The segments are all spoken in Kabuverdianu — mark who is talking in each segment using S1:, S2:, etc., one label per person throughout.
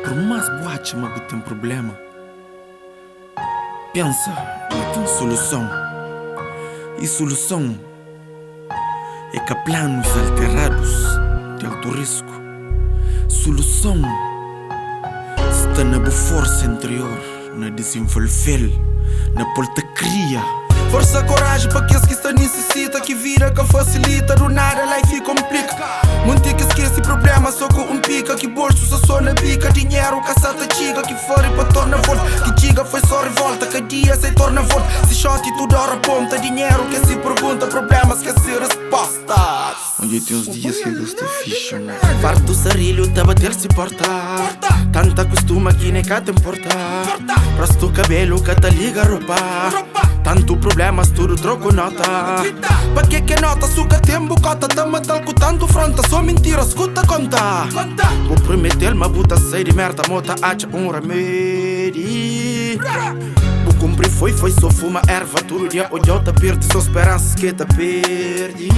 S1: Por más bu atxa ma bu ten prubléma, pensa ma ten soluson. I soluson é ka planus alteradus di altu risku. Soluson sta na bu forsa interior, na dizenvolve-l, na pô-l ta kria. Forsa, koraji pa kes ki sta nisisita, ki vida ka fasilita, du nada life konplika. Munti ki skese prubléma so ku un pika, ki bolsu sa so na bika, dinheru ka sa ta txiga, ki fari pa torna volta, ki txiga foi so rivolta, ka dia sai torna volta, si xoti tudu ora ponta, dinheru ke si pergunta, prublémas ke si respostas. Odja ten uns dias ki ka sta fixa mo. Fartu sarilhu ta bater si porta. Tanta kustuma ki ne ka ten porta. Rastu kabelu ka ta liga ropa. Tantu prublémas tudu troku nota. Pa ke ke nota su ka ten bu kota. Ta matal ku tantu fronta so mintiras ku ta konta. Bu prometel ma bu ta sai di merda mo ta atxa un ramedi. Bu kunpri foi foi so fuma erva tudu dia odjau ta pirdi so speransas ke ta perdi.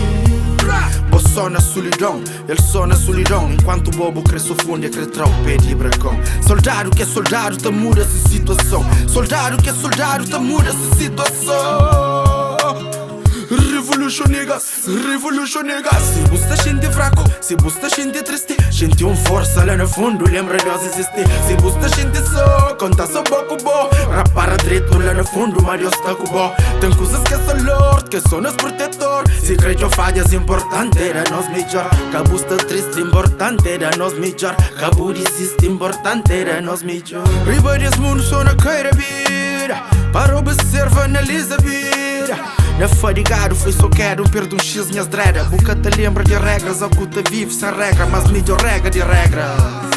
S1: Bo so na sulidon. El só na sulidon Enkuantu bo bu kre sufundi E kre tra-u pé di brakon Soldadu ki é soldadu ta muda si situason Soldadu ki é soldadu ta muda si situason Revolution niggas, revolution niggas Si bu sta xinti fraku, si bu sta xinti tristi Xinti un forsa la na fundu, lenbra Deus izisti Si bu sta xinti so, konta so bo ku bo Rapara dretu la na fundu ma Deus sta ku bo Ten kuzas ki é so Lord, ki é so nos protetor Si kre djo fadjas inportanti é da nos midjor Ka bu sta tristi inportanti é da nos midjor Ka bu disisti inportanti é da nos midjor Riba des mundu so na kai da bida Para observa analiza vida Na fadigadu foi so keda un perdi un xis nhas dreda Bu ka ta lenbra di regras a ku ta vive sen regra Mas midjor regra di regras.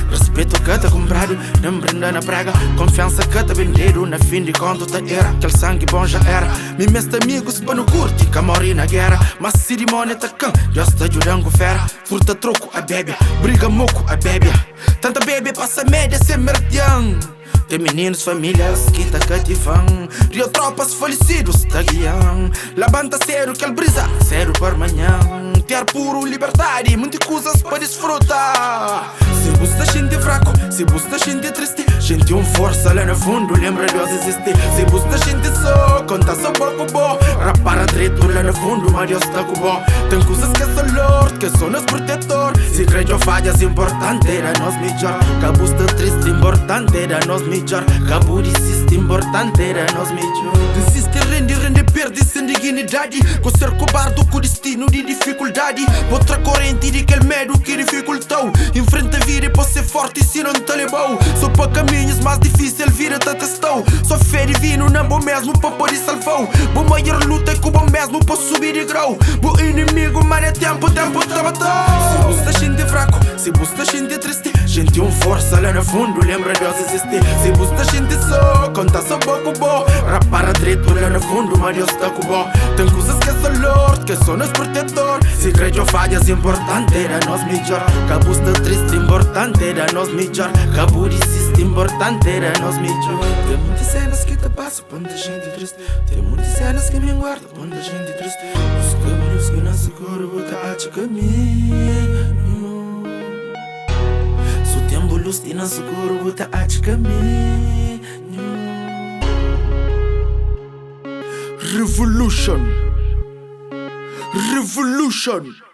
S1: Respetu ka ta kunpradu, nen brinda na prega. Konfiansa ka ta bendedu, na fin di konta ta era. Kel sangi bon ja era. Mi meste amigus pa nu kurti, ka mori na gera. Ma si dimóni ataka-m, Deus ta djuda-m ku fera. Furta troku a bebe, briga moku a bebe. Tanta bebe pasa média sen merdian. Ten mininus, famílias ki ta kativa-m. Rio tropas falisidus ta gia-m. Labanta sedu kel brisa, sedu parmanhan. Ter puru liberdadi, munti kuzas pa disfruta. Si bu sta xinti fraku, si bu sta xinti tristi, xinti un forsa la na fundu, lenbra Deus izisti. Si bu sta xinti so, konta so bo ku bo. Rapara dretu la na fundu ma Deus sta ku bo. Ten kuzas ki é so Lord, ki é so nos protetor. Si kre djo fadjas, inportanti é da nos midjor. Ka bu sta tristi, inportanti é da nos midjor. Ka bu disisti, inportanti é da nos midjor. Disisti rende, rende perde sen dignidadi. Ku ser kobardu ku distinu di difikuldadi. Bo tra korenti di kel medu ki difikulta-u. Infrenta vida i pa ser forti si non ta leba-u. So pa kaminhus más difísil vida ta testa-u. So fé divinu na bo mesmu pa pode salva-u. Bu maior luta é ku bo mesmu pa subi di grau. Bu inimigu ma na ténpu, ténpu ta mata-u. Si bu sta xinti fraku, si bu sta xinti tristi, xinti un forsa la na fundu, lenbra Deus izisti. Si bu sta xinti so, konta so bo ku bo. Rapara dretu la na fundu ma Deus sta ku bo. Ten kuzas ki é so Lord, ki é so nos protetor. Si kre djo fadjas, inportanti é da nos midjor. Ka bu sta tristi, inportanti é da nos midjor. Ka bu disisti, inportanti é da nos midjor. Ten munti senas ki ta pasa pa N ta xinti tristi. Ten munti senas ki mi N guarda pa N ta xinti tristi. Buska bu lus ki na sukuru bu ta atxa kaminhu. Su ten bu lus ti na sukuru bu ta atxa kaminhu. Revolution, revolution.